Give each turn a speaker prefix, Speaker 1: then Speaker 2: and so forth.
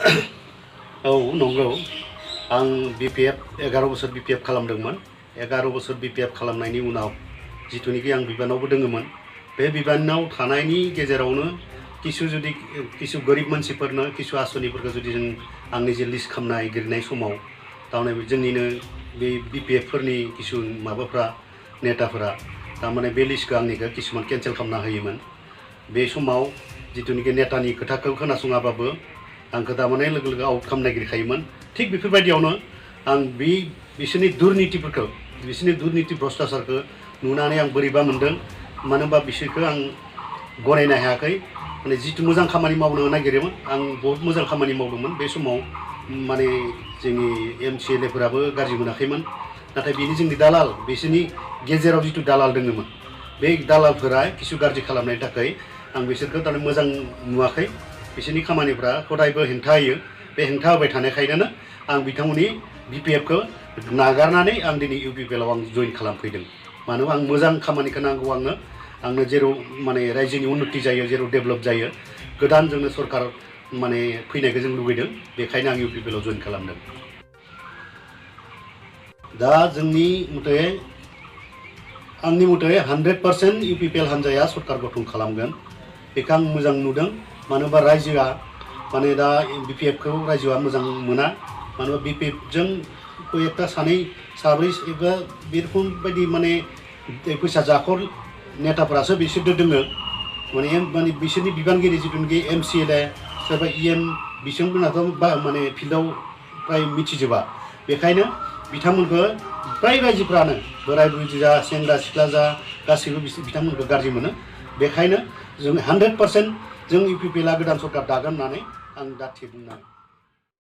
Speaker 1: औ नंगौ आं BPF 11 बोसोर BPF खालामदोंमोन 11 बोसोर BPF खालामनायनि उनाव जिथुनिखि आं बिबानावबो दङमोन बे बिबानाव थानायनि गेजेरावनो किसु गोरिब मानसिफोरनो किसु आसनिफोरखौ जुदि जों आंनि जे लिस्ट खालामनाय गिरनाय समाव तारमाने जोंनिनो बे BPF फोरनि किसु माबाफ्रा नेताफोरा तारमाने बे लिस्टखौ आंनिखौ किसुमान केन्सेल खालामना होयोमोन बे समाव जिथुनिखि नेतानि खोथाखौ खोनासङाबाबो आंखौ तारमाने लोगो लोगो आउट खालामनो नागिरखायोमोन थिग बेफोरबायदियावनो आं बिसोरनि दुर्नितिफोरखौ बिसोरनि दुर्निति भ्रष्टाचारखौ नुनानै आं बोरैबा मोनदों मानो होनबा बिसोरखौ आं गनायनो हायाखै माने जितु मोजां खामानि मावनो नागिरोमोन आं बहुत मोजां खामानि मावदोंमोन बे समाव माने जोंनि MCLA फोराबो गाज्रि मोनाखैमोन नाथाय बेनि जोंनि दालाल बिसोरनि गेजेराव जितु दालाल दङमोन बे दालालफोरा किसु गाज्रि खालामनायनि थाखाय आं बिसोरखौ तारमाने मोजां नुवाखै बिसोरनि खामानिफ्रा हदायबो हेंथा होयो बे हेंथा होबाय थानायखायनो आं बिथांमोननि BPF खौ नागारनानै आं दिनै UPPL आव आं जइन खालामफैदों मानो आं मोजां खामानिखौ नांगौ आंनो जेराव माने रायजोनि उन्नति जायो जेराव डेभेलप जायो गोदान जोंनो सरकार माने फैनायखौ जों लुबैदों बेखायनो आं UPPL आव जइन खालामदों दा जोंनि मथे आंनि मथे 100% UPPL हान्जाया सरकार गठन खालामगोन बेखौ आं मोजां नुदों मानो होनबा रायजोआ माने दा BPF खौ रायजोआ मोजां मोना मानो होनबा BPF जों एकटा सानै साब्रै एबा बे रखम बायदि माने फैसा जाखर नेताफोरासो बिसोरदो दोङो माने बिसोरनि बिबानगिरि जिथुनिखि MCLA सोरबा EM बिसोरमोनाथ' माने फिल्डआव प्राय मिथिजोबा बेखायनो बिथांमोनखौ प्राय रायजोफ्रानो बोराय बुरै जा सेंग्रा सिख्ला जा गासैबो बिथांमोनखौ गाज्रि मोनो बेखायनो जों 100% जों UPPL आ गोदान सरकार दागोन होननानै आं दा बुंनो